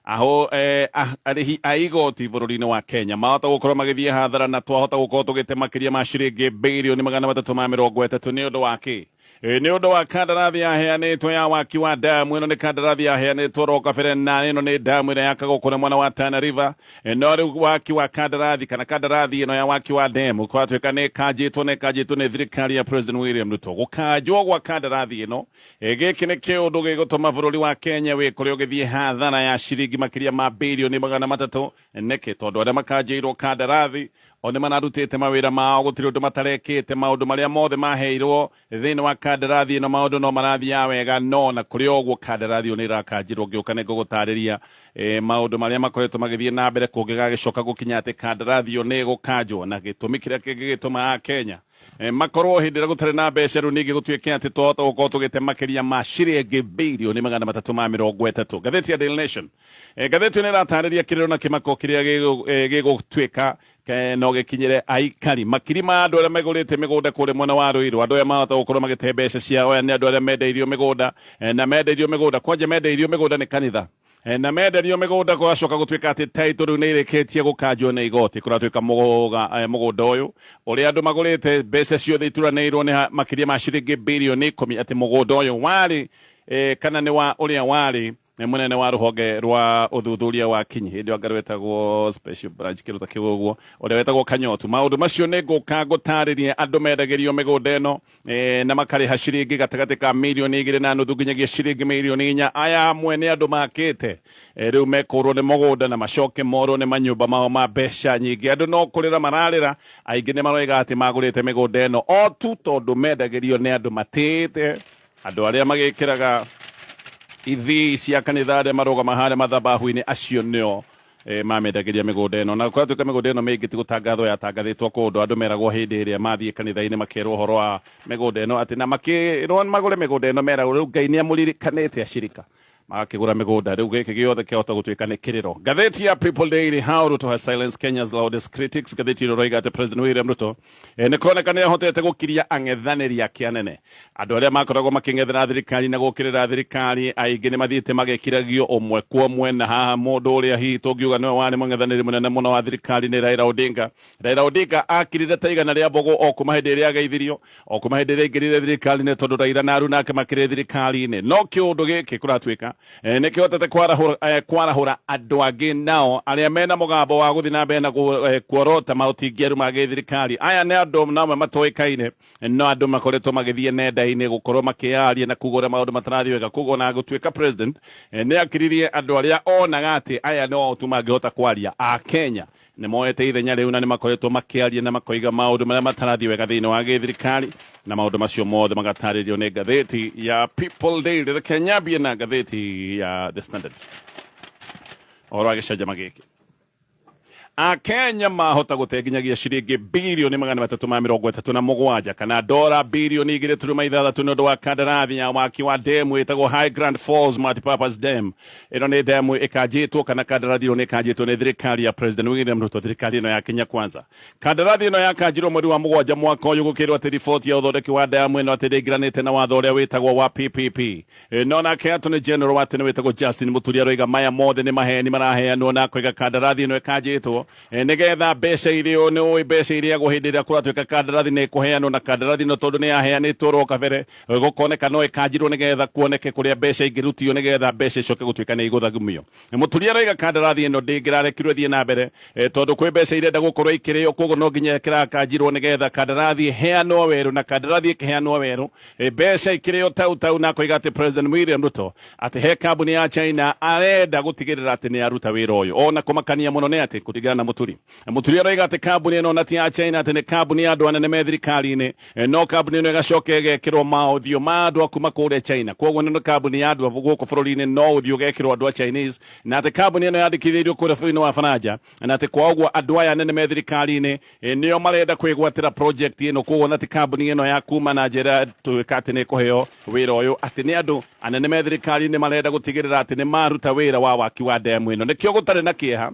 Aho arĩhi a igoti bũrũri-inĩ wa Kenya mahota gũkorwo magĩthiĩ hathara na twahota gũkorwo tũgĩte makĩria ma ciringi birioni 330. Nĩ ũndũ wa kĩ? Nĩ ũndũ wa kandarathi yaheanĩtwo ya waki wa damu ĩno. Nĩ kandarathi yaheanĩtwo ro kabere, na ĩno nĩ damu ĩrĩa yakagwo kũrĩa mwena wa Tana River. No rĩu waki wa kandarathi kana kandarathi ĩno ya waki wa demu kwatuĩka nĩ ĩkanjĩtwo, na ĩkanjĩtwo nĩ thirikari ya President William Ruto. Gũkanjwo gwa kandarathi ĩno, gĩkĩ nĩ kĩũndũ gĩgũtũma bũrũri wa Kenya wĩkore ũgĩthiĩ hathara ya ciringi makĩria ma birioni 300. Nĩkĩ? Tondũ arĩa makanjĩirwo kandarathi o nĩ mararutĩte mawĩra mao, gũtirĩ ũndũ matarekĩte. Maũndũ marĩa mothe maheirwo thĩinĩ wa kandarathi ĩno, maũndũ no marathiaga wega, no na kũrĩ o ũguo kandarathi ĩyo nĩ ĩrakanjirwo. Ngĩũka nĩ ngũgũtarĩria maũndũ marĩa makoretwo magĩthiĩ na mbere kũngĩgagĩcoka gũkinya atĩ kandarathi ĩyo nĩ ĩgũkanjwo, na gĩtũmi kĩrĩa kĩngĩgĩtũma Akenya makorwo hĩndĩ ĩrĩa gũtarĩ na mbeca rĩu ningĩ gũtuĩke atĩ twahota gũkorwo tũgĩte makĩria ma ciringi birioni 330. Ngathĩti ya Daily Nation, ngathĩti ĩno ĩratarĩria kĩrĩro na kĩmako kĩrĩa gĩgũtuĩka no gĩkinyĩre aikari makiri ma andũ arĩa megũrĩte mĩgũnda kũrĩa mwena wa Ruiru. Andũ aya mahota gũkorwo magĩte mbeca ciao. Aya nĩ andũ arĩa mendeirio mĩgũnda, na mendeirio mĩgũnda kwanja, mendeirio mĩgũnda nĩ kanitha. Na menderio mĩgũnda kũgacoka gũtuĩka atĩ title rĩu nĩ ĩrĩkĩtie gũkanjwo nĩ igoti. Kũratuĩka mũgũnda ũyũ ũrĩa andũ magũrĩte, mbeca ciothe ituranĩirwo nĩ makĩria ma ciringi birioni 10, atĩ mũgũnda ũyũ warĩ kana nĩ wa ũrĩa warĩ mũnene wa rũhonge rwa ũthuthuria wa kinyi hĩndĩ ĩyo, anga rwetagwo special branch, kĩndũ ta kĩu ũguo, ũrĩa wetagwo Kanyotu. Maũndũ macio nĩ ngũka ngũtarĩrie. Andũ mendagĩrio mĩgũnda ĩno na makarĩha ciringi gatagatĩ ka mirioni 2.5 nginyagia ciringi mirioni 4. Aya amwe nĩ andũ makĩte, rĩu mekũrwo nĩ mũgũnda na macoke morwo nĩ manyũmba mao ma mbeca nyingĩ. Andũ no kũrĩra mararĩra. Aingĩ nĩ maroiga atĩ magũrĩte mĩgũnda ĩno o tu tondũ mendagĩrio nĩ andũ matĩĩte, andũ arĩa magĩkĩraga ithii cia kanitha, arĩa marũgama harĩa mathabahu-inĩ, acio nĩo mamendagĩria mĩgũnda ĩno. Na kũratuĩka mĩgũnda ĩno mĩingĩ ti gũtangathwo yatangathĩtwo kũndũ. Andũ meragwo hĩndĩ ĩrĩa mathiĩ kanitha-inĩ, makerwo ũhoro wa mĩgũnda ĩno, atĩ na makĩrwo magũre mĩgũnda ĩno, meragwo rĩu Ngai nĩ amũririkanĩte, acirika magakĩgũra mĩgũnda. Rĩu gĩkĩ gĩothe kĩahota gũtuĩka nĩ kĩrĩro. Ngathĩti ya People Daily, "How Ruto has silenced Kenya's loudest critics." Ngathĩti ĩno ĩroiga atĩ President William Ruto nĩ kũroneka nĩ ahotete gũkiria ang'ethanĩri ake anene. Andũ arĩa makoragwo makĩng'ethera thirikari na gũkĩrĩra thirikari, aingĩ nĩ mathiĩte magĩkiragio ũmwe kwa ũmwe. Na haha mũndũ ũrĩa hihi tũngiuga nĩwe warĩ mũng'ethanĩri mũnene mũno wa thirikari nĩ Raila Odinga. Raila Odinga akirire ta igana rĩa mbũgũ o kuma hĩndĩ ĩrĩa ageithirio, o kuma hĩndĩ ĩrĩa aingĩrire thirikari-inĩ, tondũ Raila na aruna ake makĩrĩ thirikari-inĩ. No kĩũndũ gĩkĩ kũratuĩka nĩ kĩhotete kwarahũra andũ angĩ nao arĩa mena mũgambo wa gũthiĩ na mbere na kuorota maũtingĩaru ma gĩthirikari. Aya nĩ andũ namwe matoĩkaine, no andũ makoretwo magĩthiĩ nenda-inĩ gũkorwo makĩaria na kuga ũrĩa maũndũ matarathiĩ wega. Koguo na gũtuĩka president nĩ akiririe andũ arĩa onaga atĩ aya no tu mangĩhota kwaria, a Kenya nĩ moete ithenya rĩu na nĩ makoretwo makĩaria na makoiga maũndũ marĩa matarathiĩ wega thĩinĩ wa gĩthirikari, na maũndũ macio mothe magatarĩrio nĩ ngathĩti ya People Daily. Reke nyambie na ngathĩti ya The Standard ũhoro wa gĩcanjama gĩkĩ. Akenya mahota gũte nginyagia ciringi birioni 337 kana dora birioni 2.6 nĩ ũndũ wa kandarathi ya waki wa demu ĩtagwo High Grand Falls Multipurpose Dam. Ĩno nĩ demu ĩkanjĩtwo kana kandarathi ĩno nĩ ĩkanjĩtwo nĩ thirikari ya President William Ruto, thirikari ĩno ya Kenya Kwanza. Kandarathi ĩno yakanjirwo mweri wa mũgwanja mwaka ũyũ, gũkĩrwo atĩ riboti ya ũthondeki wa damu ĩno atĩ ndĩingĩranĩte na watho ũrĩa wĩtagwo wa PPP. No nake Attorney General wa tene wĩtagwo Justin Muturi aroiga maya mothe nĩ maheni maraheanwo, na akoiga kandarathi ĩno ĩkanjĩtwo nĩgetha mbeca irĩo. Nĩ ũĩ mbeca irĩagwo hĩndĩ ĩrĩa kũratuĩka kandarathi nĩ ĩkũheanwo, na kandarathi ĩno tondũ nĩ yaheanĩtwo ro kabere, gũkoneka no ĩkanjirwo nĩgetha kuoneke kũrĩa mbeca ingĩrutio, nĩgetha mbeca icoke gũtuĩka nĩ igũthagumio. Mũturi aroiga kandarathi ĩno ndĩngĩrarekirwo ĩthiĩ na mbere tondũ kwĩ mbeca irenda gũkorwo ikĩrĩo, koguo no nginya ĩkĩrakanjirwo nĩgetha kandarathi ĩheanwo werũ, na kandarathi ĩkĩheanwo werũ, mbeca ikĩrĩo tau tau. Na akoiga atĩ President William Ruto atĩ he kambuni ya China arenda gũtigĩrĩra atĩ nĩ aruta wĩra ũyũ. Ona kũmakania mũno nĩ atĩ kũringana na Mũturi, Mũturi aroiga atĩ kambuni ĩno na ti ya China, atĩ nĩ kambuni ya andũ anene me thirikari-inĩ, no kambuni ĩno ĩgacoka ĩgekĩrwo maũthiũ ma andũ a kuma kũrĩa China. Koguo nĩ kambuni ya andũ a gũkũ bũrũri-inĩ, no ũthiũ ũgekĩrwo andũ a Chinese, na atĩ kambuni ĩno yandĩkithĩirio kũrĩa bũrũri-inĩ wa Faranja, na atĩ kwa ũguo andũ aya anene me thirikari-inĩ nĩo marenda kwĩgwatĩra project ĩno. Koguo na ti kambuni ĩno ya kuma na njĩra tuĩka atĩ nĩ ĩkũheo wĩra ũyũ, atĩ nĩ andũ anene me thirikari-inĩ marenda gũtigĩrĩra atĩ nĩ maruta wĩra wa waki wa demu ĩno. Nĩkĩo gũtarĩ na kĩeha.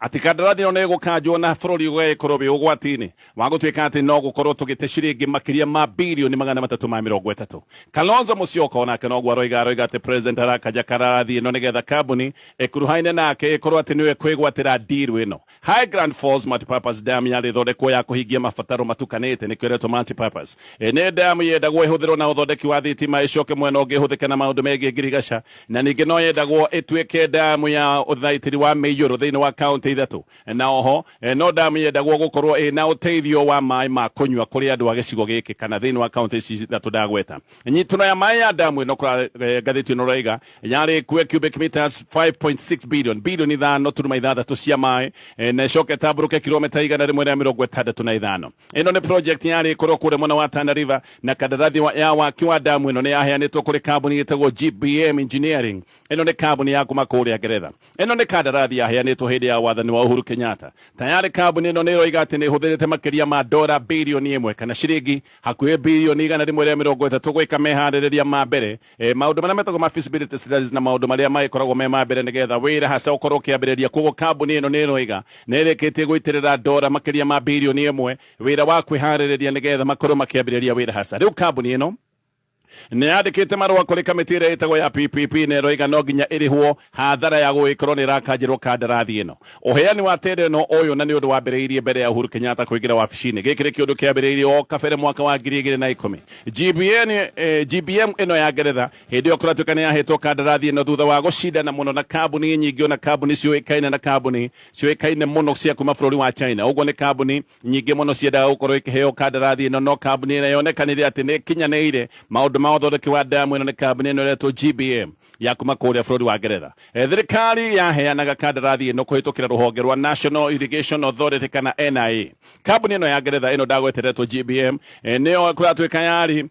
Atĩ kandarathi ĩno nĩ ĩgũkanjwo na bũrũri ũgagĩkorwo wĩ ũgwati-inĩ wa gũtuĩka atĩ no gũkorwo tũgĩte ciringi makĩria ma birioni 330. Kalonzo Musyoka onake noguo aroiga, aroiga atĩ president arakanja kandarathi ĩno nĩgetha kambuni ĩkuruhaine nake ĩkorwo atĩ nĩyo ĩkwĩgwatĩra deal ĩno. High Grand Falls Multipurpose Dam yarĩ ĩthondekwo ya kũhingia mabataro matukanĩte, nĩkĩo ĩretwo multipurpose. Nĩ damu yendagwo ĩhũthĩrwo na ũthondeki wa thitima, ĩcoke mwena ũngĩ ĩhũthĩke na maũndũ megiĩ ngirigaca, na ningĩ no yendagwo ĩtuĩke damu ya ũthaitĩri wa mĩiyũro thĩinĩ wa kaũntĩ ithatũ. Na oho no damu yendagwo gũkorwo ĩna ũteithio wa maĩ ma kũnyua kũrĩ andũ a gĩcigo gĩkĩ kana thĩinĩ wa kaũntĩ ici ithatũ ndagweta. Nyitũno ya maĩ ya damu ĩno kũra ngathĩti ĩno ĩroiga yarĩ ĩkue cubic meters 5.6 billion, bilioni 5.6 cia maĩ, na ĩcoke ĩtambũrũke kilomita 165. Ĩno nĩ project yarĩ ĩkorwo kũrĩa mwena wa Tana River, na kandarathi ya waki wa damu ĩno nĩ yaheanĩtwo kũrĩ kambuni ĩtagwo GBM Engineering. Ĩno nĩ kambuni ya kuma kũrĩa Ngeretha. Ĩno nĩ kandarathi yaheanĩtwo hĩndĩ ya wathani wa Uhuru Kenyatta. Tayarĩ kambuni ĩno nĩ ĩroiga atĩ nĩ ĩhũthĩrĩte makĩria ma dora bilioni 1 kana ciringi hakuhĩ bilioni 130 gwĩka meharĩrĩria ma mbere, maũndũ marĩa metagwo ma feasibility studies na maũndũ marĩa magĩkoragwo me ma mbere nĩgetha wĩra haca ũkorwo ũkĩambĩrĩria. Koguo kambuni ĩno nĩ ĩroiga nĩ ĩrĩkĩtie gũitĩrĩra dora makĩria ma bilioni 1 wĩra wa kwĩharĩrĩria nĩgetha makorwo makĩambĩrĩria wĩra haca. Rĩu kambuni ĩno nĩ yandĩkĩte marũa kũrĩ kamĩtĩ ĩrĩa ĩtagwo ya PPP na ĩroiga no nginya ĩrĩhwo hathara ya gũgĩkorwo nĩ ĩrakanjĩrwo kandarathi ĩno. Ũheani wa tenda ĩno ũyũ na nĩ ũndũ wambĩrĩirie mbere ya Uhuru Kenyatta kũingĩra wabici-inĩ. Gĩkĩ nĩ kĩũndũ kĩambĩrĩirie o kabere mwaka wa 2010. GBN, GBM ĩno ya Ngeretha hĩndĩ ĩyo kũratuĩka nĩ yahetwo kandarathi ĩno thutha wa gũcindana mũno na kambuni nyingĩ ona kambuni ciũĩkaine na kambuni ciũĩkaine mũno cia kuma bũrũri wa China. Ũguo nĩ kambuni nyingĩ mũno ciendaga gũkorwo ikĩheo kandarathi ĩno, no kambuni ĩrĩa yonekanire atĩ nĩ ĩkinyanĩire maũndũ ma ũthondeki wa damu ĩno nĩ kambuni ĩno ĩretwo GBM ya kuma kũrĩa bũrũri wa Ngeretha. Thirikari yaheanaga kandarathi ĩno kũhĩtũkĩra rũhonge rwa National Irrigation Authority kana NIA. Kambuni ĩno ya Ngeretha ĩno ndagweteretwo GBM, nĩyo kũratuĩka yarĩ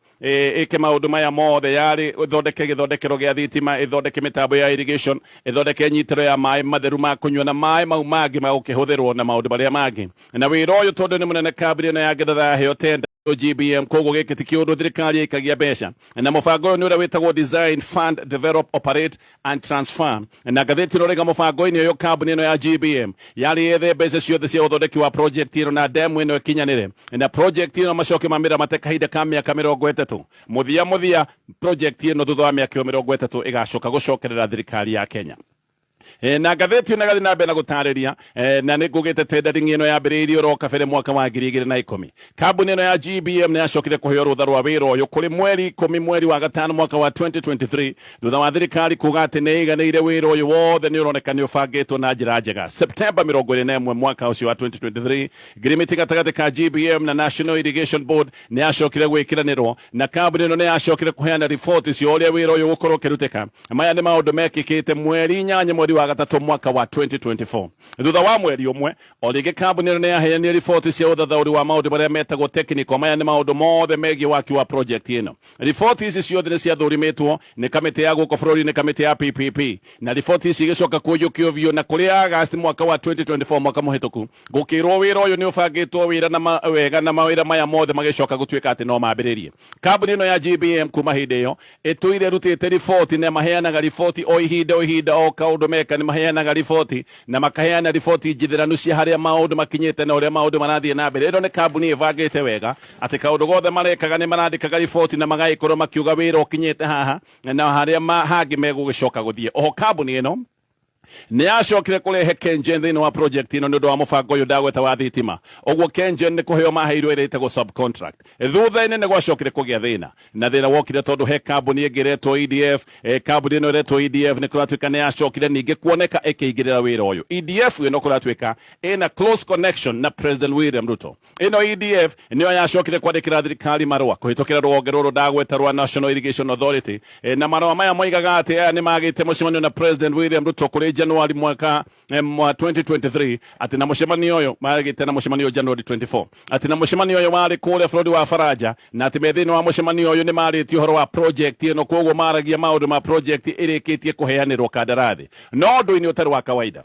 ĩke maũndũ maya mothe, yarĩ ĩthondeke gĩthondekero gĩa thitima, ĩthondeke mĩtambo ya irrigation, ĩthondeke nyitĩro ya maĩ matheru ma kũnyua na maĩ mau mangĩ ma gũkĩhũthĩrwo na maũndũ marĩa mangĩ. Na wĩra ũyũ tondũ nĩ mũnene, kambuni ĩno ya Ngeretha yaheo tenda GBM, koguo gĩkĩ ti kĩũndũ thirikari ĩikagia mbeca. Na mũbango ũyũ nĩ ũrĩa wĩtagwo Design, Fund, Develop, Operate and Transfer. Na ngathĩti ĩno rĩga mũbango-inĩ ũyũ kambuni ĩno ya GBM yarĩ yethe mbeca ciothe cia ũthondeki wa project ĩno na demu ĩno ĩkinyanĩre, na project ĩno macoke mamĩramate kahinda ka mĩaka 30. Mũthia mũthia project ĩno thutha wa mĩaka ĩyo 30 ĩgacoka gũcokerera thirikari ya Kenya. Na ngathĩti ĩno ĩgathiĩ na mbere na gũtarĩria, na nĩ ngugĩte tendering ĩno yambĩrĩirie oro kabere mwaka wa 2010. Kambuni ĩno ya GBM nĩ yacokire kũheo rũtha rwa wĩra ũyũ kũrĩ mweri 10 mweri wa gatano mwaka wa 2023, thutha wa thirikari kuga atĩ nĩ ĩiganĩire wĩra ũyũ wothe nĩ ũroneka nĩ ũbangĩtwo na njĩra njega. Septemba 21 mwaka ũcio wa 2023, ngirimiti gatagatĩ ka GBM na National Irrigation Board nĩ yacokire gwĩkĩranĩrwo, na kambuni ĩno nĩ yacokire kũheana riboti cia ũrĩa wĩra ũyũ ũgũkorwo ũkĩrutĩka. Maya nĩ maũndũ mekĩkĩte mweri 8 mweri wa gatatũ mwaka wa 2024. Thutha wa mweri ũmwe o rĩngĩ kambuni ĩno nĩ yaheanire riboti cia ũthathaũri wa maũndũ marĩa metagwo technical. Maya nĩ maũndũ mothe megiĩ waki wa project ĩno. Riboti ici ciothe nĩ ciathũrimĩtwo nĩ kamĩtĩ ya gũkũ bũrũri-inĩ, kamĩtĩ ya PPP, na riboti ici igĩcoka kũiyũkio biũ na kũrĩ August mwaka wa 2024, mwaka mũhĩtũku, gũkĩrwo wĩra ũyũ nĩ ũbangĩtwo wĩra na wega na mawĩra maya mothe magĩcoka gũtuĩka atĩ no mambĩrĩrie. Kambuni ĩno ya GBM kuma hĩndĩ ĩyo ĩtũire ĩrutĩte riboti na maheanaga riboti o ihinda o ihinda, o kaũndũ meka nĩ maheanaga riboti na makaheana riboti njithĩranu cia harĩa maũndũ makinyĩte na ũrĩa maũndũ marathiĩ na mbere. Ĩno nĩ kambuni ĩbangĩte wega atĩ kaũndũ gothe marekaga nĩ marandĩkaga riboti na magagĩkorwo makiuga wĩra ũkinyĩte haha na harĩa hangĩ megũgĩcoka gũthiĩ. Oho kambuni ĩno nĩ yacokire kũrehe KenGen thĩinĩ wa project ĩno nĩ ũndũ wa mũbango ũyũ ndagweta wa thitima. Ũguo KenGen nĩ kũheo maheirwo ĩrĩa ĩtagwo subcontract. Thutha-inĩ nĩ gwacokire kũgĩa thĩna, na thĩna wokire tondũ he kambuni ĩngĩ ĩretwo EDF. Kambuni ĩno ĩretwo EDF nĩ kũratuĩka nĩ yacokire ningĩ kuoneka ĩkĩingĩrĩra wĩra ũyũ. EDF ĩno kũratuĩka ĩna close connection na President William Ruto. Ĩno EDF nĩyo yacokire kwandĩkĩra thirikari marũa kũhĩtũkĩra rũhonge rũrũ ndagweta rwa National Irrigation Authority, na marũa maya moigaga atĩ aya nĩ magĩte mũcemanio na President William Ruto kũrĩ January mwaka wa 2023, atĩ na mũcemanio ũyũ magĩte na mũcemanio January 24, atĩ na mũcemanio ũyũ warĩ kũrĩa bũrũri wa Faranja, na atĩ me thĩinĩ wa mũcemanio ũyũ nĩ marĩtie ũhoro wa project ĩno. Koguo maragia maũndũ ma project ĩrĩkĩtie kũheanĩrwo kandarathi. No ũndũ-inĩ ũtarĩ wa kawaida.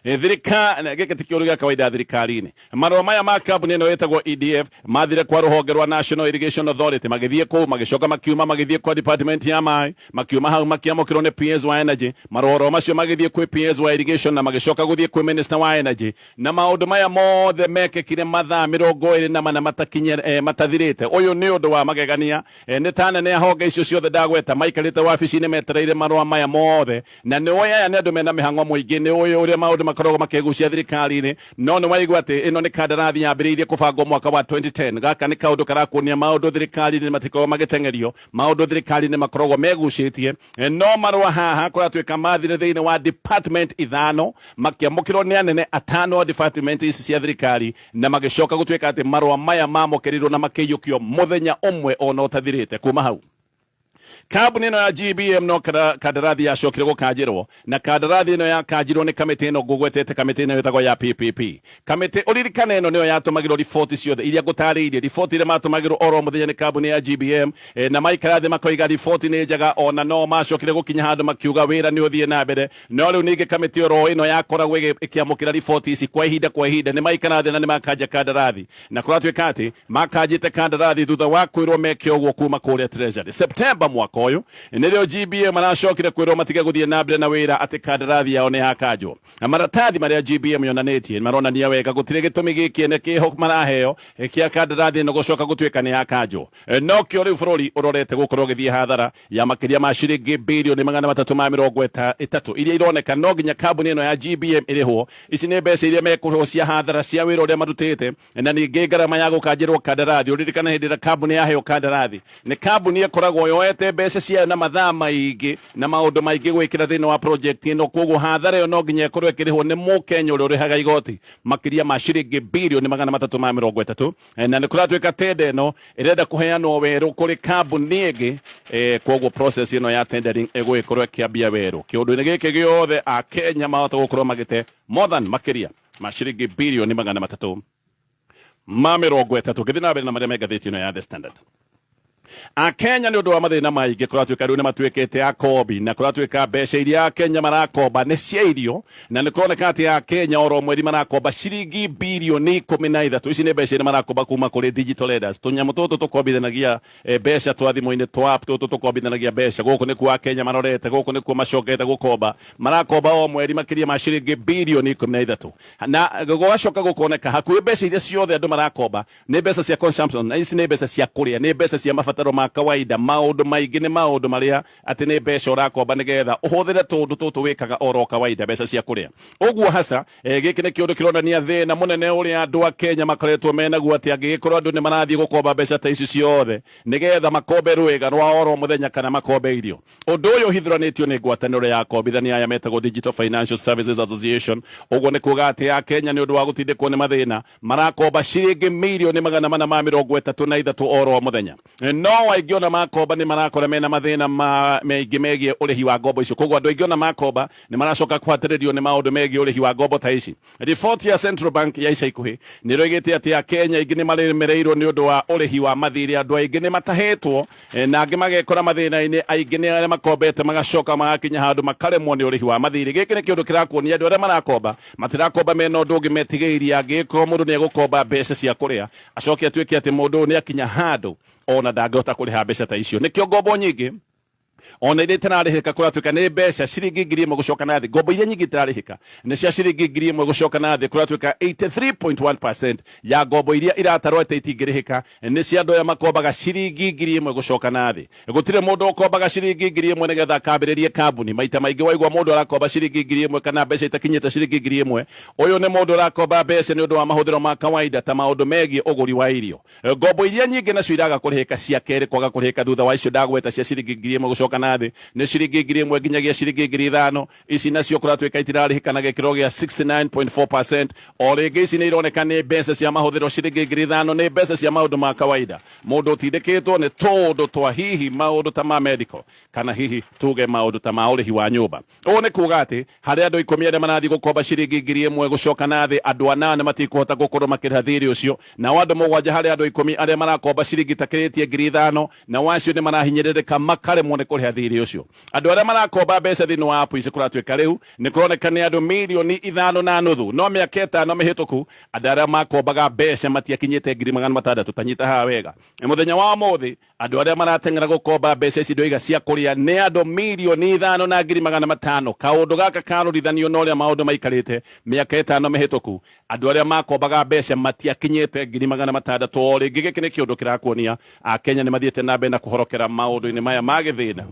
Thirikari gĩkĩ ti kĩũndũ gĩa kawaida thirikari-inĩ. Marũa maya ma kambuni ĩno ĩtagwo EDF mathire kwa rũhonge rwa National Irrigation Authority, magĩthiĩ kũu, magĩcoka makiuma magĩthiĩ kwa department ya maĩ, makiuma hau makĩamũkĩrwo nĩ PS wa Energy. Marũa oro macio magĩthiĩ kwĩ PS wa Irrigation na magĩcoka gũthiĩ kwĩ Minister wa Energy. Na maũndũ maya mothe mekĩkire mathaa 24 matakinye matathirĩte. Ũyũ nĩ ũndũ wa magegania. Nĩ ta anene a honge icio ciothe ndagweta maikarĩte wabici-inĩ metereire marũa maya mothe. Na nĩ ũĩ aya nĩ andũ mena mĩhang'o mũingĩ, nĩ ũĩ ũrĩa maũndũ makoragwo makĩgucia thirikari-inĩ. No nĩ waigua atĩ ĩno nĩ kandarathi yambĩrĩirie kũbangwo mwaka wa 2010. Gaka nĩ kaũndũ karakuonia maũndũ thirikari-inĩ matikoragwo magĩteng'erio, maũndũ thirikari-inĩ makoragwo megucĩtie. No marũa haha kũratuĩka mathire thĩinĩ wa department ithano, makĩamũkĩrwo nĩ anene atano a department ici cia thirikari, na magĩcoka gũtuĩka atĩ marũa maya mamũkĩrirwo na makĩiyũkio mũthenya ũmwe ona ũtathirĩte kuma hau. Kambuni ĩno ya GBM no kandarathi yacokire gũkanjĩrwo, na kandarathi ĩno yakanjirwo nĩ kamĩtĩ ĩno ngũgwetete, kamĩtĩ ĩno ĩtagwo ya PPP. Kamĩtĩ ũririkane ĩno nĩyo yatũmagĩrwo riboti ciothe iria ngũtarĩirie, riboti iria matũmagĩrwo oro mũthenya nĩ kambuni ya GBM, na maikara thĩ makoiga riboti nĩ njega, ona no macokire gũkinya handũ makiuga wĩra nĩ ũthiĩ na mbere. No rĩu ningĩ kamĩtĩ oro ĩno yakoragwo ĩkĩamũkĩra riboti ici kwa ihinda kwa ihinda, nĩ maikara thĩ na nĩ makanja kandarathi, na kũratuĩka atĩ makanjĩte kandarathi thutha wa kwĩrwo meke ũguo kuma kũrĩa Treasury. September mwaka ũyũ nĩrĩo GBM maracokire kwĩrwo matige gũthiĩ na mbere na wĩra atĩ kandarathi yao nĩ yakanjwo. Na maratathi marĩa GBM yonanĩtie maronania wega gũtirĩ gĩtũmi gĩkĩene kĩho maraheo kĩa kandarathi ĩno gũcoka gũtuĩka nĩ yakanjwo. Nokĩo rĩu bũrũri ũrorete gũkorwo ũgĩthiĩ hathara ya makĩria ma ciringi birioni 330 iria ironeka no nginya kambuni ĩno ya GBM ĩrĩhwo. Ici nĩ mbeca iria mekũrĩhwo cia hathara cia wĩra ũrĩa marutĩte, na ningĩ ngarama ya gũkanjĩrwo kandarathi. Ũririkane hĩndĩ ĩrĩa kambuni yaheo kandarathi, nĩ kambuni ĩkoragwo yoete mbeca ciayo na mathaa maingĩ na maũndũ maingĩ gwĩkĩra thĩinĩ wa project ĩno. Koguo hathara ĩyo no nginya ĩkorwo ĩkĩrĩhwo nĩ mũkenya ũrĩa ũrĩhaga igoti makĩria ma ciringi birioni 330. Na nĩ kũratuĩka tenda ĩno ĩrenda kũheanwo werũ kũrĩ kambuni ĩngĩ, koguo process ĩno ya tendering ĩgũgĩkorwo ĩkĩambia werũ. Kĩũndũ-inĩ gĩkĩ gĩothe akenya mahota gũkorwo magĩte more than makĩria ma ciringi birioni 330. Ngĩthiĩ na mbere na marĩa me ngathĩti ĩno ya The Standard. Akenya nĩ ũndũ wa mathĩna maingĩ kũratuĩka rĩu nĩ matuĩkĩte akombi, na kũratuĩka mbeca iria akenya marakomba nĩ cia irio, na nĩ kũroneka atĩ akenya oro mweri marakomba ciringi birioni 13. Ici nĩ mbeca iria marakomba kuma kũrĩ digital lenders, tũnyamũ tũtũ tũkombithanagia mbeca twa thimũ-inĩ twa app tũtũ tũkombithanagia mbeca. Gũkũ nĩkuo akenya marorete, gũkũ nĩkuo macokete gũkomba, marakomba o mweri makĩria ma ciringi birioni 13, na gũgacoka gũkoneka hakuhĩ mbeca iria ciothe andũ marakomba nĩ mbeca cia consumption, na ici nĩ mbeca cia kũrĩa, nĩ mbeca cia mabataro ma kawaida. Maũndũ maingĩ nĩ maũndũ marĩa atĩ nĩ mbeca ũrakomba nĩgetha ũhũthĩre tũndũ tũtũ wĩkaga oro kawaida, mbeca cia kũrĩa ũguo haca. Gĩkĩ nĩ kĩũndũ kĩronania thĩna mũnene ũrĩa andũ a Kenya makoretwo menaguo, atĩ angĩgĩkorwo andũ nĩ marathiĩ gũkomba mbeca ta ici ciothe nĩgetha makombe rwĩga rwa oro mũthenya kana makombe irio. Ũndũ ũyũ ũhithũranĩtio nĩ ngwatanĩro ya akombithania aya metagwo Digital Financial Services Association. Ũguo nĩ kuga atĩ akenya nĩ ũndũ wa gũtindĩkwo nĩ mathĩna marakomba ciringi mirioni 433 oro mũthenya. No aingĩ ona makomba nĩ marakora mena mathĩna maingĩ megiĩ ũrĩhi wa ngombo icio. Koguo andũ aingĩ ona makomba nĩ maracoka kũhatĩrĩrio nĩ maũndũ megiĩ ũrĩhi wa ngombo ta ici. Riboti ya Central Bank ya ica ikuhĩ nĩ ĩroigĩte atĩ akenya aingĩ nĩ maremereirwo nĩ ũndũ wa ũrĩhi wa mathirĩ. Andũ aingĩ nĩ matahĩtwo, na angĩ magekora mathĩna-inĩ. Aingĩ nĩ arĩa makombete magacoka magakinya handũ makaremwo nĩ ũrĩhi wa mathirĩ. Gĩkĩ nĩ kĩũndũ kĩrakuonia andũ arĩa marakomba matirakomba mena ũndũ ũngĩ metigĩirie. Angĩgĩkorwo mũndũ nĩ egũkomba mbeca cia kũrĩa, acoke atuĩke atĩ mũndũ ũyũ nĩ akinya handũ ona ndangĩhota kũrĩha mbeca ta icio. Nĩkĩo ngombo nyingĩ ona iria itararĩhĩka kũratuĩka nĩ mbeca ciringi 1,000 gũcoka na thĩ. Ngombo iria nyingĩ itararĩhĩka nĩ cia ciringi 1,000 gũcoka na thĩ. Kũratuĩka 83.1% ya ngombo iria iratarwo atĩ itingĩrĩhĩka nĩ cia andũ aya makombaga ciringi 1,000 gũcoka na thĩ. Gũtirĩ mũndũ ũkombaga ciringi 1,000 nĩgetha akambĩrĩrie kambuni. Maita maingĩ waigua mũndũ arakomba ciringi 1,000 kana mbeca itakinyĩte ciringi 1,000, ũyũ nĩ mũndũ ũrakomba mbeca nĩ ũndũ wa mahũthĩro ma kawaida ta maũndũ megiĩ ũgũri wa irio. Ngombo iria nyingĩ nacio iraga kũrĩhĩka cia kerĩ kwaga kũrĩhĩka thutha wa icio ndagweta cia ciringi 1,000 gũcoka na thĩ nĩ ciringi 1,000 nginyagia ciringi 5,000. Ici nacio kũratuĩka itirarĩhĩka na gĩkĩro gĩa 69.4%. O rĩngĩ ici nĩ ironeka nĩ mbeca cia mahũthĩro. Ciringi 5,000 nĩ mbeca cia maũndũ ma kawaida, mũndũ ũtindĩkĩtwo nĩ tũũndũ twa hihi maũndũ ta ma medical kana hihi tuge maũndũ ta ma ũrĩhi wa nyũmba. Ũũ nĩ kuga atĩ harĩ andũ 10 arĩa marathiĩ gũkomba ciringi 1,000 gũcoka na thĩ, andũ 8 matikũhota gũkorwo makĩrĩha thirĩ ũcio. Nao andũ 7 harĩ andũ 10 arĩa marakomba ciringi itakĩrĩtie 5,000, nao acio nĩ marahinyĩrĩrĩka makaremwo nĩ kũrĩha. kũrĩha thirĩ ũcio. Andũ arĩa marakomba mbeca thĩinĩ wa app ici kũratuĩka rĩu nĩ kũroneka nĩ andũ 5.5 mirioni. No mĩaka 5 mĩhĩtũku andũ arĩa makombaga mbeca matiakinyĩte 600,000. Tanyita haha wega, mũthenya wa ũmũthĩ andũ arĩa marateng'era gũkomba mbeca ici ndoiga cia kũrĩa nĩ andũ 5,500,000. Kaũndũ gaka karũrithanio na ũrĩa maũndũ maikarĩte mĩaka 5 mĩhĩtũku, andũ arĩa makombaga mbeca matiakinyĩte 600,000. O rĩngĩ gĩkĩ nĩ kĩũndũ kĩrakuonia Akenya nĩ mathiĩte na mbere na kũhorokera maũndũ-inĩ maya ma gĩthĩna.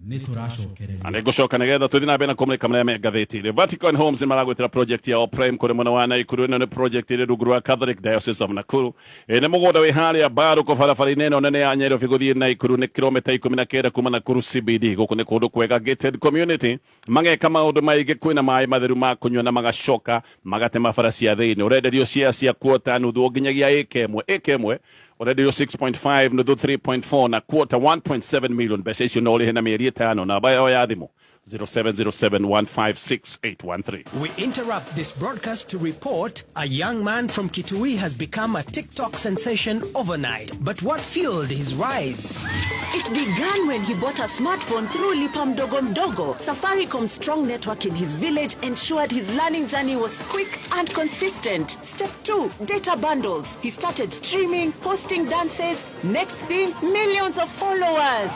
Nĩ tũracokereria. Nĩ ngũcoka nĩgetha tũthiĩ na mbere na kũmũrĩka marĩa me ngathĩti-inĩ. Vatican Homes nĩ maragwĩtĩra project yao Prime kũrĩ mwena wa Naikuru. Ĩno nĩ project ĩrĩ rungu rwa Catholic Diocese of Nakuru. Ĩ nĩ mũgũnda wĩ harĩa Mbaruko barabara-inĩ ĩno nene ya Nyairobi gũthiĩ Naikuru, nĩ kilomita 19 kuma Nakuru CBD. Gũkũ nĩ kũndũ kwega, gated community, mageka maũndũ maingĩ, kwĩna maĩ matheru ma kũnyua na magacoka magatema bara cia thĩinĩ. Ũrenderio cia cia quarter nuthu nginyagia ĩka ĩmwe, ĩka ĩmwe ũrenderio 6.5, nuthu 3.4 na quarter 1.7 million. Mbeca icio no ũrĩhe na mĩeri 5. Namba yao ya thimũ 0707156813. We interrupt this broadcast to report a young man from Kitui has become a TikTok sensation overnight. But what fueled his rise? It began when he bought a smartphone through Lipa Mdogo Mdogo. Safaricom's strong network in his village ensured his learning journey was quick and consistent. Step 2, data bundles. He started streaming, posting dances. Next thing, millions of followers.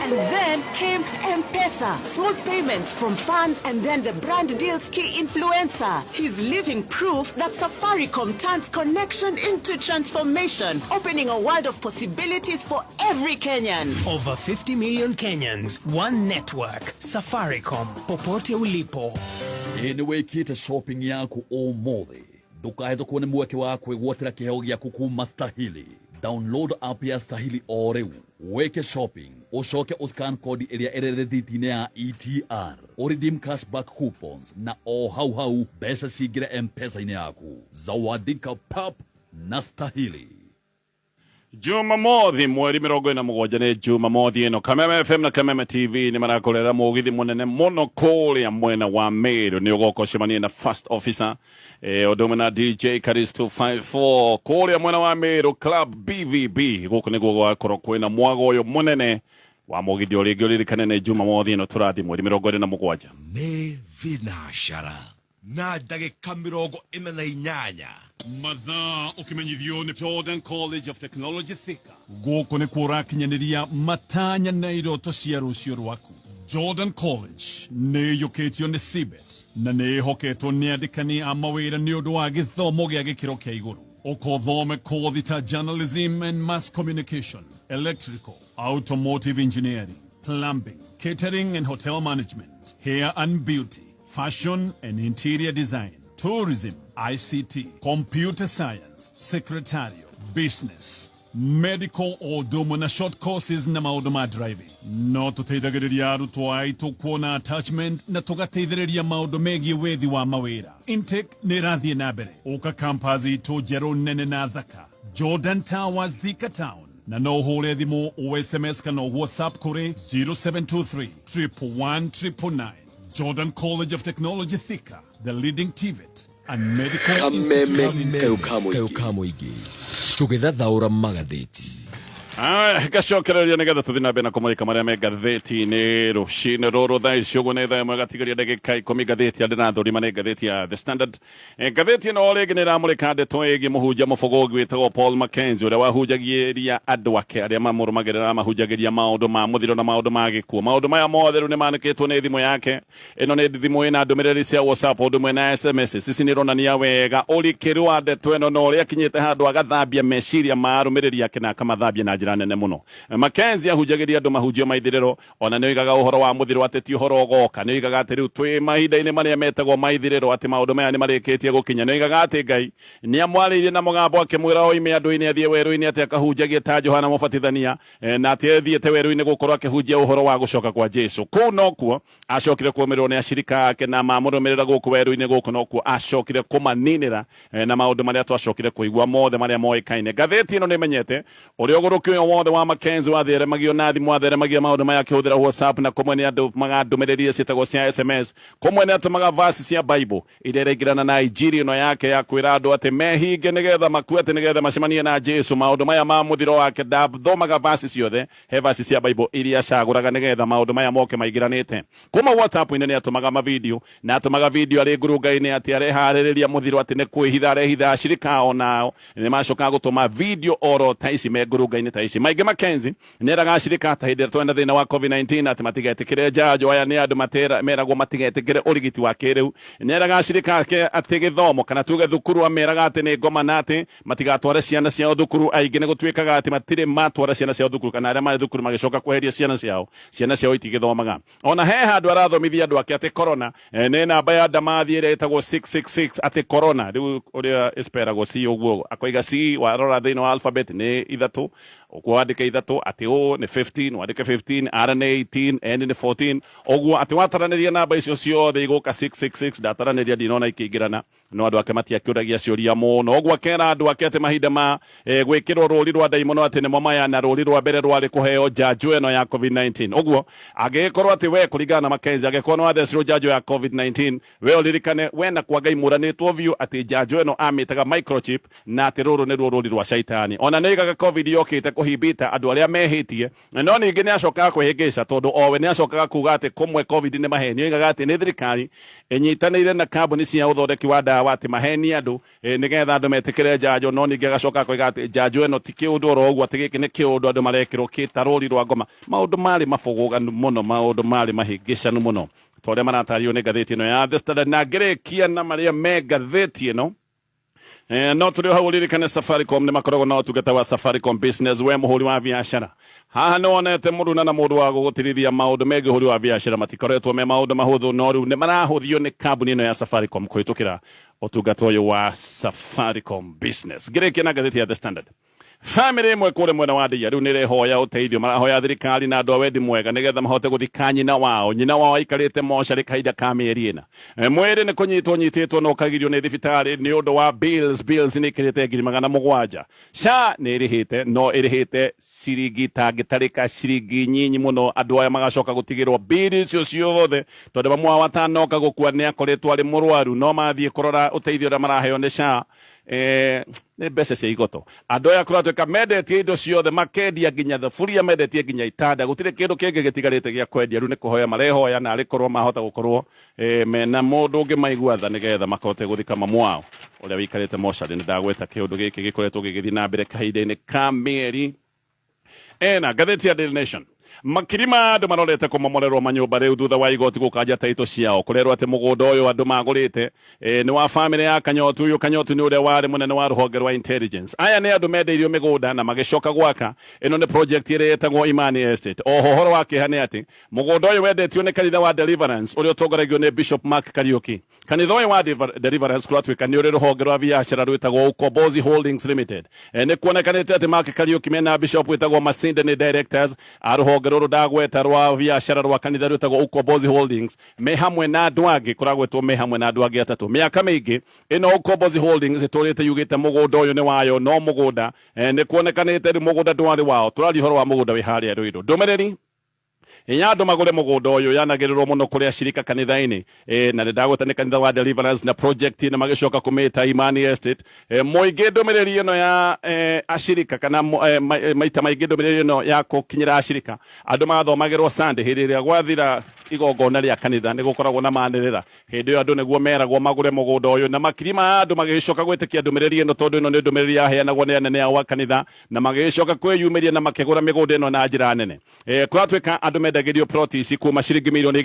And then came M-Pesa, small payments from fans, and then the brand deals key influencer. He's living proof that Safaricom turns connection into transformation, opening a world of possibilities for every Kenyan. Over 50 million Kenyans, one network. Safaricom, popote ulipo. Ĩ nĩ wĩkĩte shopping yaku ũmũthĩ? Ndũkahĩtũkwo nĩ mweke wa kwĩgwatĩra kĩheo gĩaku kuma Stahili. Download app ya Stahili o rĩu, wĩke shopping, ũcoke ũscan kodi ĩrĩa ĩrĩ rĩthiti-inĩ ya ETR, ũredeem cashback coupons na o hau hau mbeca cingĩre M-Pesa-inĩ yaku. Zawadika pap na Stahili. Jumamothi mweri 47, nĩ Jumamothi ĩno, Kameme FM na Kameme TV nĩ marakorera mũgithi mũnene mũno kũrĩa mwena wa Meru. Nĩ ũgoka ũcemanie na First Officer, ũndũ ũmwe na DJ Caris 254 kũrĩa mwena wa Meru Club BVB. Gũkũ nĩguo gũgakorwo kwĩna mwago ũyũ mũnene wa mũgithi. O rĩngĩ ũririkane nĩ Jumamothi ĩno tũrathiĩ mweri 27. Nĩ thinacara na ndagĩka 48. Mathaa ũkĩmenyithio nĩ Jordan College of Technology Thika. Gũkũ nĩ kuo ũrakinyanĩria matanya na iroto cia rũciũ rwaku. Jordan College nĩ ĩiyũkĩtio nĩ CBET na nĩ ĩhoketwo nĩ andĩkani a mawĩra nĩ ũndũ wa gĩthomo gĩa gĩkĩro kĩa igũrũ. Ũkothome kothi ta journalism and mass communication, electrical, automotive engineering, plumbing, catering and hotel management, hair and beauty, fashion and interior design, tourism, ICT, computer science, secretarial, business, medical, o na short courses na maũndũ ma driving. No tũteithagĩrĩria arutwo aitũ kuona attachment na tũgateithĩrĩria maũndũ megiĩ wethi wa mawĩra. Intake nĩ ĩrathiĩ na mbere. Ũka campus itũ njerũ nene na thaka, Jordan Towers, Thika Town, na no ũhũre thimũ o SMS kana WhatsApp kũrĩ 0723 111 999. Jordan College of Technology Thika, the leading TVET and medical Kameme institution in kayo ka mũingĩ tũgĩthathaũra magathĩti. Gacokereria nĩgetha tũthiĩ na mbere na kũmũrĩka marĩa me ngathĩti-inĩ rũcinĩ rũrũ. Thaa ici ũguo nĩ thaa 1:10. Ngathĩti ya ndĩrathũrima nĩ ngathĩti ya The Standard. Ngathĩti ĩno o rĩngĩ nĩ ĩramũrĩka ndeto ĩgiĩ mũhunjia mũbogogi wĩtagwo Paul Mackenzie, ũrĩa wahunjagĩria andũ ake arĩa mamũrũmagĩrĩra, amahunjagĩria maũndũ ma mũthiro na maũndũ ma gĩkuũ. Maũndũ maya mothe rĩu nĩ manĩkĩtwo nĩ thimũ yake. Ĩno nĩ thimũ ĩna ndũmĩrĩri cia WhatsApp ũndũ ũmwe na SMS. Ici nĩ ironania wega ũrikĩru wa ndeto ĩno na ũrĩa akinyĩte handũ agathambia meciria ma arũmĩrĩri ake na akamathambia na njĩra nene mũno. Mackenzie ahunjagĩria andũ mahunjio ma ithirĩro. Ona nĩ oigaga ũhoro wa mũthiro atĩ ti ũhoro ũgoka. Nĩ oigaga atĩ rĩu twĩ mahinda-inĩ marĩa metagwo ma ithirĩro, atĩ maũndũ maya nĩ marĩkĩtie gũkinya. Nĩ oigaga atĩ Ngai nĩ amwarĩirie na mũgambo akĩmwĩra oime andũ-inĩ athiĩ werũ-inĩ, atĩ akahunjagie ta Johana Mũbatithania, na atĩ athiĩte werũ-inĩ gũkorwo akĩhunjia ũhoro wa gũcoka kwa Jesu. Kũu nokuo acokire kũmĩrĩrwo nĩ acirika ake na mamũrũmĩrĩra gũkũ werũ-inĩ. Gũkũ nokuo acokire kũmaninĩra, na maũndũ marĩa twacokire kũigua mothe marĩa moĩkaine. Ngathĩti ĩno nĩ ĩmenyete ũrĩa ũgũrũki Mũrũki ũyũ wothe wa Mackenzie watheremagio na thimũ, atheremagia maũndũ maya akĩhũthĩra WhatsApp, na kũmwe nĩ andũ magandũmĩrĩria ciĩtagwo cia SMS, kũmwe nĩ atũmaga verse cia Bible iria iraingĩrana na injiri ĩno yake ya kwĩra andũ atĩ mehinge nĩgetha makue, atĩ nĩgetha macemanie na Jesu. Maũndũ maya ma mũthiro wake ndathomaga verse ciothe, he verse cia Bible iria acagũraga nĩgetha maũndũ maya moke maingĩranĩte. Kuma WhatsApp-inĩ nĩ atũmaga mavideo, na atũmaga video arĩ ngurunga-inĩ atĩ areharĩrĩria mũthiro, atĩ nĩ kwĩhitha arehitha. Ashirika onao nĩ macokaga gũtũma video oro ta ici me ngurunga-inĩ ta ici. Maingĩ Mackenzie nĩ eraga ashirika ta hĩndĩ ĩrĩa twena thĩna wa COVID-19 atĩ matigetĩkĩre njanjo. Aya nĩ andũ meragwo matigetĩkĩre ũrigiti wa kĩrĩu. Nĩ eraga ashirika ake atĩ gĩthomo kana tuge thukuru, ameraga atĩ nĩ ngoma na atĩ matigatware ciana ciao thukuru. Aingĩ nĩ gũtuĩkaga atĩ matirĩ matwara ciana ciao thukuru, kana arĩa marĩ thukuru magĩcoka kweheria ciana ciao, ciana ciao itigĩthomaga. Ona he handũ arathomithia andũ ake atĩ corona nĩ namba ya ndamathi ĩrĩa ĩtagwo 666, atĩ corona rĩu ũrĩa ĩsperagwo C ũguo, akoiga C warora thĩinĩ wa alphabet nĩ ithatũ, ũguo wandĩke ithatũ, atĩ O nĩ 15, wandĩke 15, R nĩ 18, N nĩ 14, ũguo atĩ wataranĩria namba icio ciothe igũka 666. Ndataranĩria ndinona ikĩingĩrana, no andũ ake matiakĩũragia ciũria mũno. Ũguo akera andũ ake atĩ mahinda ma gwĩkĩrwo rũri rwa ndaimono atĩ nĩmo maya, na rũri rwa mbere rwarĩ kũheo njanjo ĩno ya COVID-19. Ũguo angĩgĩkorwo atĩ we, kũringana na Mackenzie, angĩkorwo nĩ wathecirwo njanjo ya COVID-19, we ũririkane we na kwa Ngai mũranĩtwo biũ atĩ njanjo ĩno amĩtaga microchip, na atĩ rũrũ nĩruo rũri rwa caitani. Ona nĩ oigaga COVID yokĩte kũhimbita andũ arĩa mehĩtie, no ningĩ nĩ acokaga kwĩhĩngĩca, tondũ owe nĩ acokaga kuga atĩ kũmwe COVID nĩ maheni. Oigaga atĩ nĩ thirikari ĩnyitanĩire na kambuni cia ũthondeki wa ndawa atĩ maheni andũ nĩgetha andũ metĩkĩre njanjo, no ningĩ agacoka akoiga atĩ njanjo ĩno ti kĩũndũ oro ũguo, atĩ gĩkĩ nĩ kĩũndũ andũ marekĩrwo kĩta rũri rwa ngoma. Maũndũ marĩ mabũgũganu mũno, maũndũ marĩ mahĩngĩcanu mũno, ta ũrĩa maratario nĩ ngathĩti ĩno ya The Standard. Na ngĩrĩkia na marĩa me ngathĩti ĩno, no tũrĩ o hau, ũririkane Safaricom nĩ makoragwo na ũtungata wa Safaricom Business. We mũhũri wa biacara haha nĩ wonete mũruna na mũndũ wa gũgũtirithia maũndũ megiĩ ũhũri wa biacara matikoretwo me maũndũ mahũthũ, no rĩu nĩ marahũthio nĩ kambuni ĩno ya Safaricom kũhĩtũkĩra ũtungata ũyũ wa Safaricom Business. Ngĩrĩkia na ngathĩti ya The Standard, famĩlĩ ĩmwe kũrĩa mwena wa Ndia rĩu nĩ ĩrehoya ũteithio. Marahoya thirikari na andũ a wendi mwega nĩgetha mahote gũthika nyina wao. Nyina wao aikarĩte mocarĩ kahinda ka mĩeri 4. Mwĩrĩ nĩ kũnyitwo nyitĩtwo na ũkagirio nĩ thibitarĩ nĩ ũndũ wa bills. Bills nĩ ikĩrĩte 700,000. SHA nĩ ĩrĩhĩte, no ĩrĩhĩte ciringi itangĩtarĩka, ciringi nyinyi mũno. Andũ aya magacoka gũtigĩrwo bili icio ciothe, tondũ mamu wao atanoka gũkua nĩ akoretwo arĩ mũrwaru, no mathiĩ kũrora ũteithio ũrĩa maraheo nĩ SHA nĩ mbeca cia igoto. Andũ aya kũratuĩka mendetie indo ciothe, makendia nginya thaburia, mendetie nginya itanda, gũtirĩ kĩndũ kĩngĩ gĩtigarĩte gĩa kwendia. Rĩu nĩ kũhoya marehoya na arĩ korwo mahota gũkorwo mena mũndũ ũngĩ maigua tha nĩgetha makote gũthika mamu wao ũrĩa wĩikarĩte mocarĩ. Nĩ ndagweta kĩũndũ gĩkĩ gĩkoretwo gĩgĩthiĩ na mbere kahinda-inĩ ka mĩeri 4. Ngathĩti ya Daily Nation, makiri ma andũ marorete kũmomorerwo manyũmba rĩu thutha wa igoti gũkanja taito ciao. Kũrerwo atĩ mũgũnda ũyũ andũ magũrĩte nĩ wa famĩlĩ ya Kanyotu. Ũyũ Kanyotu nĩ ũrĩa warĩ mũnene wa rũhonge rwa intelligence. Aya nĩ andũ mendeirio mĩgũnda na magĩcoka gwaka. Ĩno nĩ project ĩrĩa ĩtagwo Imani Estate. Oho ũhoro wa kĩeha nĩ atĩ mũgũnda ũyũ wendetio nĩ kanitha wa Deliverance ũrĩa ũtongoragio nĩ Bishop Mark Kariuki. Kanitha ũyũ wa Deliverance kũratuĩka nĩ ũrĩ rũhonge rwa biacara rwĩtagwo Ukombozi Holdings Limited. Nĩ kuonekanĩte atĩ Mark Kariuki mena bishop wĩtagwo Masinde nĩ directors a rũhonge rũrũ ndagweta rwa biacara rwa kanitha rwĩtagwo Ukombozi Holdings, me hamwe na andũ angĩ. Kũragwetwo me hamwe na andũ angĩ atatũ. Mĩaka mĩingĩ ĩno Ukombozi Holdings ĩtũrĩte yugĩte mũgũnda ũyũ nĩ wayo, no mũgũnda nĩ kuonekanĩte rĩu mũgũnda ndwarĩ wao. Tũraria ũhoro wa mũgũnda wĩ harĩa Ruiru. Ndũmĩrĩri ya andũ magũre mũgũnda ũyũ yanagĩrĩrwo mũno kũrĩ acirika kanitha-inĩ, na nĩ ndagweta nĩ kanitha wa Deliverance, na project na magĩcoka kũmĩta Imani Estate. Mũingĩ ndũmĩrĩri ĩno ya acirika kana maita maingĩ ndũmĩrĩri ĩno ya gũkinyĩra acirika andũ mathomagĩrwo Sunday hĩndĩ ĩrĩa gwathira igongona rĩa kanitha, nĩ gũkoragwo na manĩrĩra. Hĩndĩ ĩyo andũ nĩguo meragwo magũre mũgũnda ũyũ, na makiri ma andũ magĩcoka gwĩtĩkia ndũmĩrĩri ĩno, tondũ ĩno nĩ ndũmĩrĩri yaheanagwo nĩ anene ao a kanitha, na magĩcoka kwĩyumĩria na makĩgũra mĩgũnda ĩno na njĩra nene. Kũratuĩka andũ mendagĩrio ploti ici kuma ciringi 2.5 milioni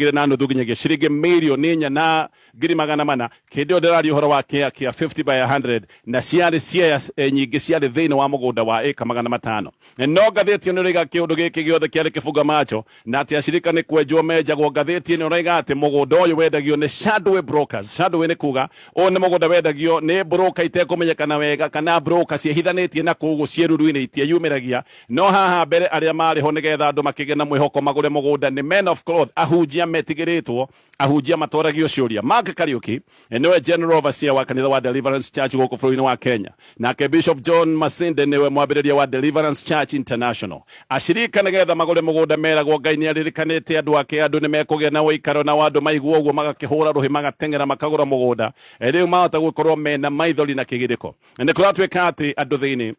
nginyagia ciringi 4,400,000. Hĩndĩ ĩyo ndĩraria ũhoro wa kĩa kĩa 50 by 100, na ciarĩ ciea nyingĩ ciarĩ thĩinĩ wa mũgũnda wa ĩka 500. No ngathĩti ĩno ĩroiga kĩũndũ gĩkĩ gĩothe kĩarĩ kĩbunga macho, na atĩ acirika nĩ kwenjwo menjagwo. Ngathĩti ĩno ĩroiga atĩ mũgũnda ũyũ wendagio nĩ shadow brokers. Shadow nĩ kuga ũyũ nĩ mũgũnda wendagio nĩ broker itekũmenyekana wega, kana broker ciĩhithanĩtie na kũu ciĩruru-inĩ itieyumĩragia. No haha mbere arĩa marĩ ho nĩgetha andũ makĩgĩe na mwĩhoko magũre mũgũnda nĩ men of cloth, ahunjia metigĩrĩtwo. Ahunjia matoragio ciũria. Mark Kariuki nĩwe general overseer wa kanitha wa Deliverance Church gũkũ bũrũri-inĩ wa Kenya, nake Bishop John Masinde nĩwe mwambĩrĩria wa Deliverance Church International. Acirika nĩgetha magũre mũgũnda meragwo Ngai nĩ aririkanĩte andũ ake, andũ nĩ mekũgĩa na ũikaro, nao andũ maigua ũguo magakĩhũra rũhĩ, magateng'era makagũra mũgũnda. Rĩu mahota gũkorwo mena maithori na kĩgirĩko. Nĩ kũratuĩka atĩ andũ thĩinĩ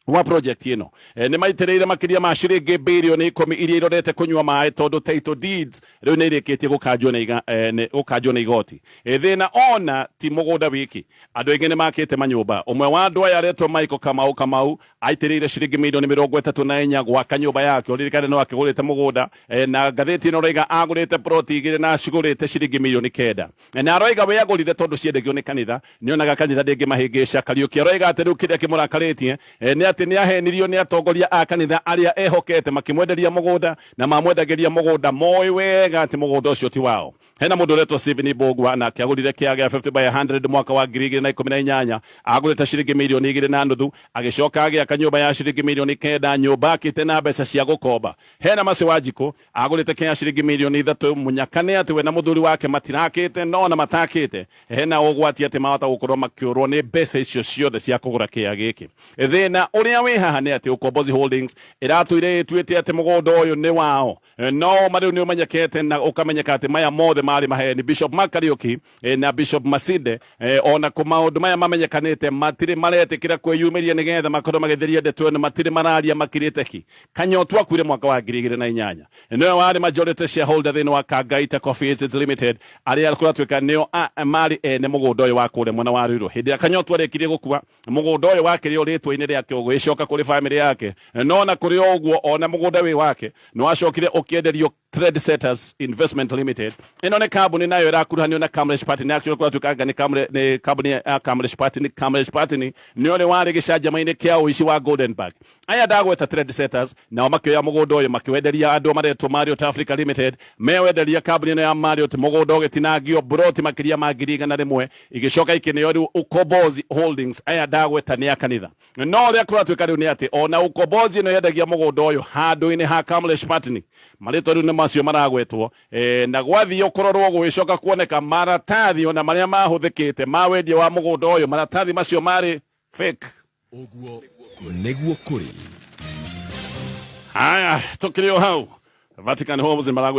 wa project ĩno nĩ maitĩrĩire makĩria ma ciringi birioni 10 iria irorete kũnyua maĩ, tondũ title deeds rĩu nĩ irĩkĩtie gũkanjwo nĩ gũkanjwo nĩ igoti. Thĩna ona ti mũgũnda wiki, andũ aingĩ nĩ makĩte manyũmba. Ũmwe wa andũ aya aretwo Michael Kamau. Kamau aitĩrĩire ciringi milioni 34 gwaka nyũmba yake. Ũririkane no akĩgũrĩte mũgũnda, na ngathĩti ĩno ĩroiga agũrĩte ploti 2 na acigũrĩte ciringi milioni 9, na aroiga we agũrire tondũ ciendagio nĩ kanitha, nĩonaga kanitha ndĩngĩmahĩngĩca. Kariũki aroiga atĩ rĩu kĩrĩa kĩmũrakarĩtie nĩ atĩ nĩ ahenirio nĩ atongoria a kanitha arĩa ehokete, makĩmwenderia mũgũnda, na mamwendagĩria mũgũnda moĩ wega atĩ mũgũnda ũcio ti wao. Hena mũndũ ũretwo Stephen Mbugua, nake agũrire kĩaga gĩa 50 by 100 mwaka wa 2018, agũrĩte ciringi milioni 2.5, agĩcoka agĩaka nyũmba ya ciringi milioni 9, nyũmba akĩte na mbeca cia gũkomba. Hena Mercy Wanjikũ, agũrĩte kĩa ciringi milioni 3. Mũnyaka nĩ atĩ we na mũthuri wake matirakĩte, no ona matakĩte hena ũgwati atĩ mahota gũkorwo makĩũrwo nĩ mbeca icio ciothe cia kũgũra kĩa gĩkĩ. Thĩna ũrĩa wĩ haha nĩ atĩ Ukombozi Holdings ĩratũire ĩtuĩte atĩ mũgũnda ũyũ nĩ wao, no ma rĩu nĩ ũmenyekete na ũkamenyeka atĩ maya mothe marĩ maheni. Bishop Mark Kariuki na Bishop Masinde, ona kũ maũndũ maya mamenyekanĩte, matirĩ maretĩkĩra kwĩyumĩria nĩgetha makorwo magĩtheria ndeto ĩno, matirĩ mararia, makirĩte ki. Kanyotu akuire mwaka wa 2008, nĩwe warĩ majority shareholder thĩinĩ wa Kangaita Coffee Estates Limited, arĩa kũratuĩka nĩo marĩ ene mũgũnda ũyũ wa kũrĩa mwena wa Ruiru. Hĩndĩ ĩrĩa Kanyotu arĩkirie gũkua, mũgũnda ũyũ wakĩrĩ o rĩtwa-inĩ rĩake, ũgĩcoka kũrĩ famĩlĩ yake. No na kũrĩ o ũguo, ona mũgũnda wĩ wake nĩ wacokire ũkĩenderio Trendsetters Investment Limited. Ĩno nĩ kambuni nayo ĩrakuruhanio na Kamlesh Pattni. Actually kũratuĩka anga nĩ kambuni ya Kamlesh Pattni. Kamlesh Pattni nĩ ũrĩa warĩ gĩcanjama-inĩ kĩa ũici wa Goldenberg. Aya ndagweta Trendsetters nao makĩoya mũgũnda ũyũ makĩwenderia andũ maretwo Marriott Africa Limited. Mewenderia kambuni ĩno ya Marriott, mũgũnda ũgĩtinangio broti makĩria ma 100,000, igĩcoka ikĩneo rĩu Ukombozi Holdings. Aya ndagweta nĩ a kanitha. No ũrĩa kũratuĩka rĩu nĩ atĩ ona Ukombozi ĩno yendagia mũgũnda ũyũ handũ-inĩ ha Kamlesh Pattni, marĩtwa rĩu nĩ macio maragwetwo. Na gwathiĩ kũrorwo gũgĩcoka kuoneka maratathi ona marĩa mahũthĩkĩte ma wendia wa mũgũnda ũyũ, maratathi macio marĩ fake. Ũguo nĩguo kũrĩ. Haya, tukĩrĩ o hau, Vatican Homes maragwĩta.